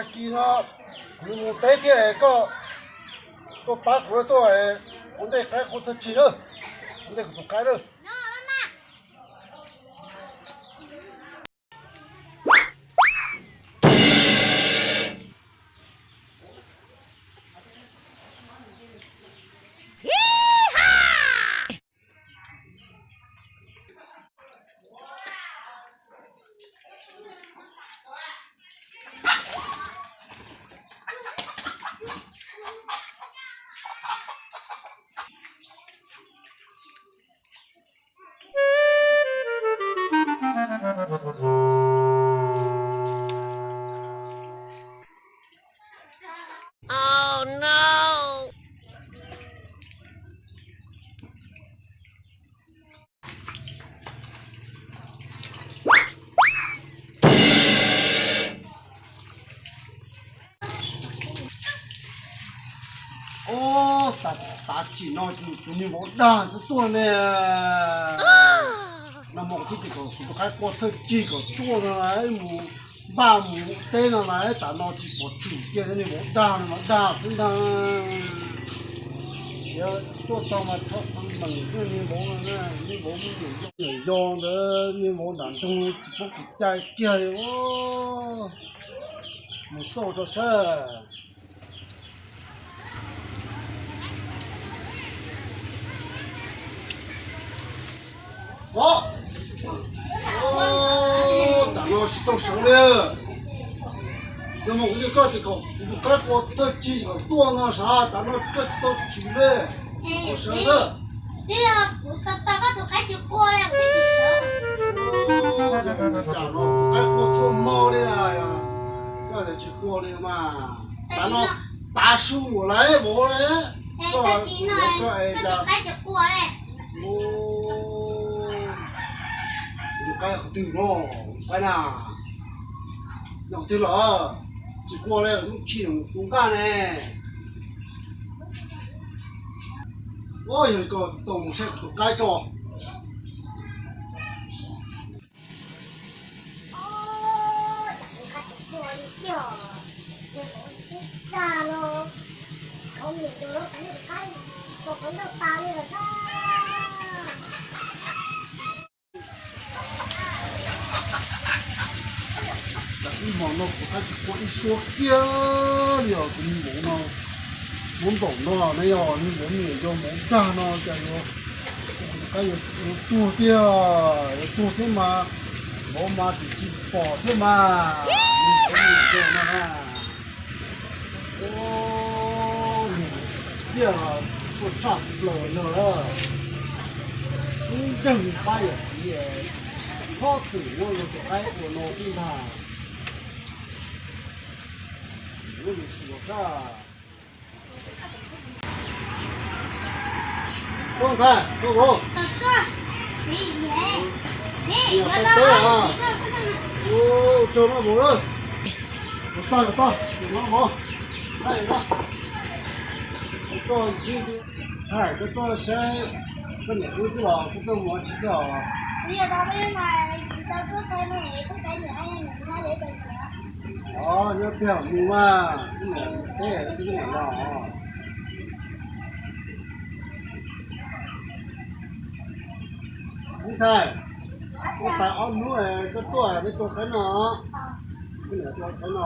Tag kis no kuv mus teb thiab, koj, koj pab kuv tuaj ua ntej qaib qua thawj tsig na, ua ntej kuv tus qaib na. Ob, tav tsim no tus niag vauv dag twb tuaj ne. Nag hmo twb tias kom kuv tus qaib qua thawj tsig kom tuaj no las, mus npaj mus teb no las, tav no tsis pom tshwm kiag, niag vauv dag no mas dag xwb ntag. Tsis tuaj tau mas thov meem niag vauv no, niag vauv muaj niam yau ntawd, niag vauv nram nroog tsis paub kev cai kiag li. Mus xauj tso saib. Os, tam no tsis tau sawv li. Nag hmo kuv tias koj tias kom kuv tus qaib qua thawj tsig kom tuaj no sav, tam no koj tsis tau tshwm li. Kom sawv na. Tam no tus qaib qua txhua hmo li, koj tias tsis qua li mas. Tam no tav su lawm vauv li. Koj, koj es cas? Tus qaib qhov twg no, qaib na, no qhov twg lawm? Tsis qua li, lub khi tus nqaj ne. Yog li koj tau mus saib kuv tus qaib tso. Tam ib hmos no kuv qab tsis qua ib suab kiag li os, tus niag vauv no. Muab ntaum no ne, yog niag vauv me nyuam yaus vauv dag no cas yuav, qab yuav tuag tiag, yuav tuag thiab mas, vauv mas tsis tsis pom thiab mas, niag vauv me nyuam yaus no na. Tiag, tuaj tshaj plaws no, ub nkeeg pab yawm txiv, txhob txwm muab luag tus qaib ua no tib ntag. Lub me suav sab. Koj ntxhais, koj vauv. Tau teb a. Ua tsaug maj vauv na. Ua tag ua tag, maj vauv. Koj ntsib, hais koj tuaj saib koj niam wb xwb los koj tuaj mus ua tsi xwb os? Os, nyob tiag mus mas, koj niam teb koj niam los. Ntxhais, ua tas ob hnub koj tuaj peb tua qaib no, koj niam tua qaib no.